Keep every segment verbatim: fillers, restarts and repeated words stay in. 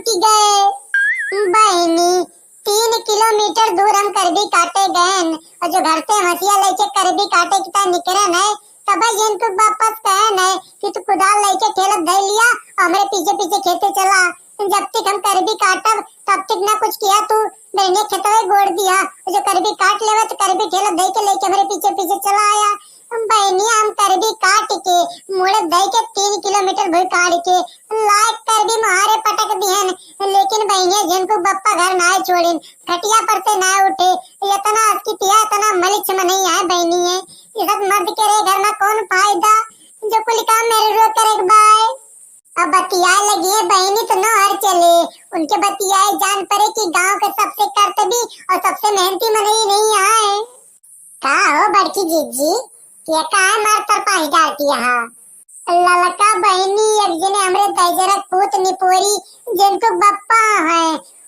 कि गए बहिनी, तीन किलोमीटर दूर हम करबी काटे गएन, और जो घर से हंसिया लेके करबी काटे की ता निकरन है, तब जिनको वापस कहन है कि तू कुदाल लेके ठेलत धइ लिया और हमरे पीछे पीछे खेते चला। जब तक हम करबी काटब, तब तक ना कुछ किया तू, बहिनिया खेतवे गोड़ दिया, जो करबी काट लेवा तो करबी ठेलत धइ के लेके हमरे पीछे पीछे चला आया। बहिनिया हम करबी काट के, मुड़े धइ के तीन किलोमीटर भुई काट के, लायक करबी मुहारे पटक दिहन, लेकिन बहिनिया जिनको बप्पा घर ना छोड़िन, खटिया पर से ना उठे, इतना अस्कितिया, इतना मलिच मनई है बहिनी है। ये सब मर्द के रहे घर में कौन फायदा, जो कुल काम मेरे रो करे के बाय। अब बतियाए लगी है बहिनी तो नौहर चले, उनके बतियाए जान पड़े कि गांव के सबसे करतबी और सबसे मेहनती मनई नहीं आए। का हो बड़की जिज्जी, ये काहे मार तरपास डालती है? ललका बहिनी एक जने हमरे दैजरक पूत निपोरी, जिनको बप्पा है,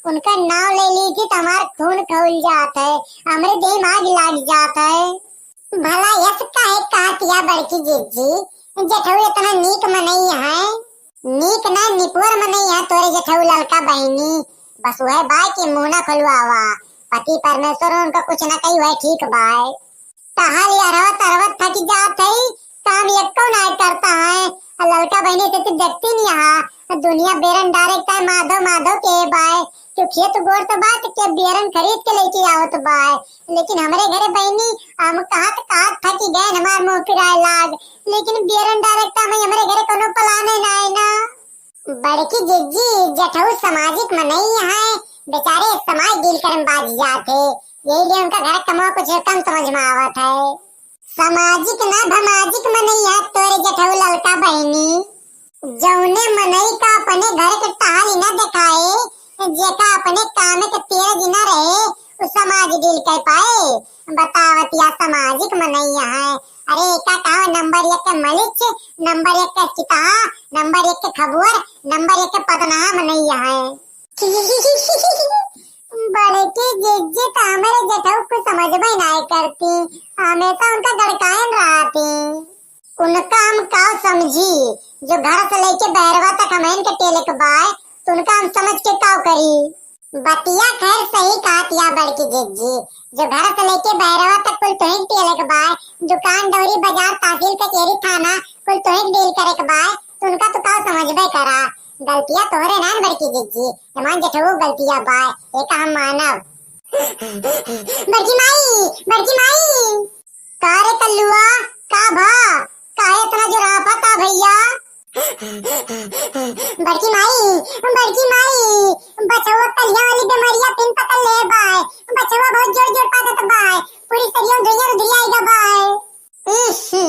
उनका नाव ले ली थी तो हमार खून खौल जात है, हमरे देह में आग लाग जात है। भला यस काहे कहत या बड़की जिज्जी, जेठऊ इतना नीक मनई है? नीक ना निपुअर मनई है तोरे जेठऊ ललका बहिनी, बस वह बाय के मुंह ना खुलवावा, पति परमेश्वर उनका कुछ ना कही वह ठीक बाय। तहाल अरवत अरवत थक जात है, काम एक्को ना करता है। आ ललका बहिनी से तो देखती नहीं यहाँ, दुनिया बेरन डायरेक्ट है माधो माधो के बाय, क्यों खेत गोड़ तो बात के बेरन खरीद के लेके आवत बाय, लेकिन हमरे घरे बहिनी हम कहत कहत थकी गए, हमार मुंह पिराए लाग, लेकिन बेरन डायरेक्ट में हमरे घरे कोनो प्लान है ना, है ना। बड़की जिज्जी, जेठऊ सामाजिक मनई है, बेचारे समाज डील करन बाज जात है, यही लिए उनका घर कमवा कुछ कम समझ में आवत है। सामाजिक ना भमाजिक मनई है तोरे जेठऊ ललका बहिनी। जौने मनई का अपने घर के टहल न देखाए, जेका अपने काम के तेज न रहे, उ समाज डील कर पाए। बतावत या सामाजिक मनई है। अरे एका कहो नंबर एक के मलिच, नंबर एक के किताहा, नंबर एक के खबुअर, नंबर एक के पदनाहा मनई है। बड़की जिज्जी तो हमरे जेठऊ कुछ समझबे नाय करती, हमेशा उनका गड़कायन रहती। उनका हम का समझी, जो घर से लेके बहरवा तक हमहन के टेले के बाय, तो उनका हम समझ के का करी? बतिया खैर सही कहत या बड़की जिज्जी, जो घर से लेके बहरवा तक कुल तोहिक टेले के बाय, दुकान, डौरी, बाजार, तहसील, कचेरी, थाना, कुल तोहिक डील करे के बाय, तो उनका तो का समझबे करा। गलतिया तोहरे ना न बड़की जिज्जी, हमार जेठऊ गलतिया बाय, एका हम मानब। बड़की माई, बड़की माई। का रे कल्लुआ, का भा? काहे इतना जोर हाफत भैया? बड़की माई, बड़की माई, बचवा कलिया वाली बीमारिया फिन पकड़ ले बाय। बचवा बहुत जोर जोर पादत बाय, पूरी सरिया धुइया उधरिया आइगा बाय। इही,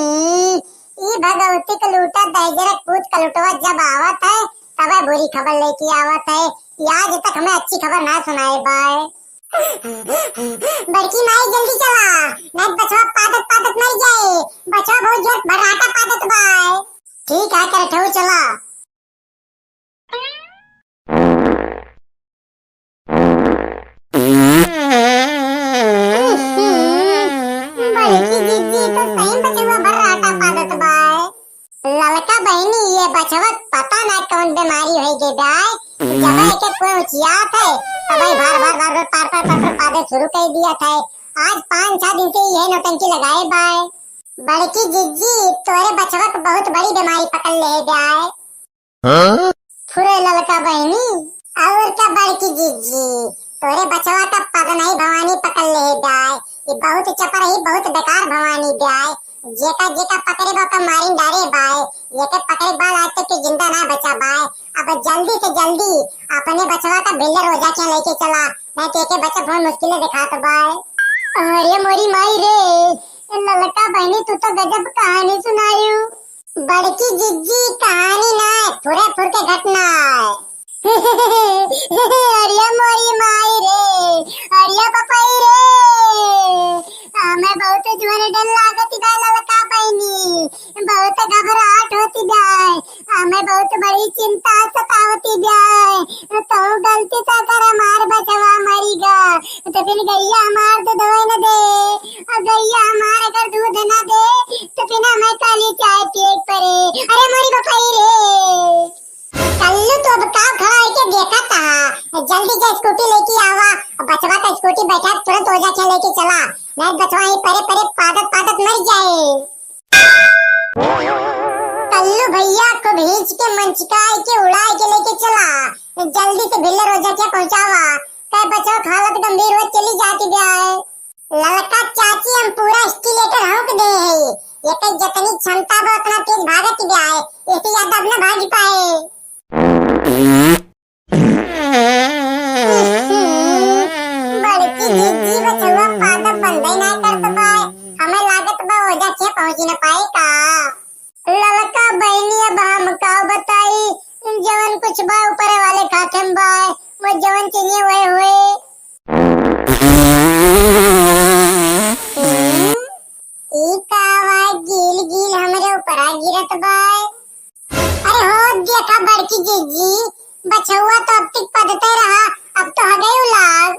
ई भगवती के लूटा दहिजरक पूत कलुटवा जब आवत है, तबे बुरी खबर लेके आवत है। ई आज तक हमें अच्छी खबर ना सुनाए बाय। बड़की माई जल्दी चला, नहीं बचवा पादत पादत मर जाए। बचवा बहुत जोर भर्राटा पादत बाय। ठीक है, करठऊ चला। बड़की जिज्जी तो सही बचवा भर्राटा पादत बाय। ललका बहिनी, ये बचवा पता ना कौन बीमारी होइ गई बाय, जब एके कोई उचियात है, तबे भार भार भार भार पार पार पार पार पादे शुरू कर दिया था। आज पाँच छह दिन से यह नौटंकी लगाए बाय। बड़की जिज्जी, तोरे बचवा को बहुत बड़ी बीमारी पकड़ ले बाय। हाँ? फुरे ललका बहिनी। और का बड़की जिज्जी, तोरे बचवा का पगनही भवानी पकड़ ले बाय। ये बहुत चपरही, बहुत बेकार भवानी बाय। जेका जेका पकड़े बा ओका मारिन डारे बाय। एके पकड़े के बाद आज तक के जिंदा ना बचा बाय। अब जल्दी से जल्दी अपने बचवा का बिल्लर ओझा के लेके चला, नहीं तो एके बचा बहुत मुश्किल से दिखात बाय। अरे मोरी माई रे, ए ललका बहिनी, तू तो गजब कहानी सुनायू। बड़की जिज्जी, कहानी ना है, फुरे फुर के घटना है। अरिया मोरी माई रे, अरिया पपई रे, हमें बहुत जोर डर लागत बा ललका बहिनी, बहुत घबराहट होती बा, हमें बहुत बड़ी चिंता सतावती बा। तो गलती से अगर हमार बचवा मरी गा, तो फिर गैया हमार दूधवे न दे, और गैया हमार अगर दूध न दे, तो फिर हमें काली चाय पिए के पड़े। अरे मोरी बपई रे। कल्लू तो अब का खड़ा है के देखा था? जल्दी जा स्कूटी लेके आवा, बचवा का स्कूटी बैठा के तुरंत ओझा के लेके चला, नहीं बचवा ही परे परे पादत पादत मर जाए। कल्लू भैया को भींच के मंचकाय के उड़ाए के लेके चला, जल्दी से भिल्लर ओझा के पहुंचावा, कह बचवा के हालत गंभीर हो चली जाती जाए। ललका चाची हम पूरा स्टीलेटर हौंक दे है, ये कई जतनी क्षमता बा उतना तेज भागत जाए, ऐसे ज्यादा अब न भाग पाए। बड़की जीजी बचवा पादब बंदे ना करत बा, हमें लागत बा ओझा के पहुंची न पाए का। ललका बहनी अब हम का बताई, जवन कुछ बा ऊपर वाले खाते में बा, वो जवन चाहिए वह हुए। हम्म, ई का आवाज गील गील हमरे ऊपर आ गिरत बा? अरे हो देखा बड़की जीजी, बछौआ तो अब तक पदते रहा, अब तो हगेउ लाग।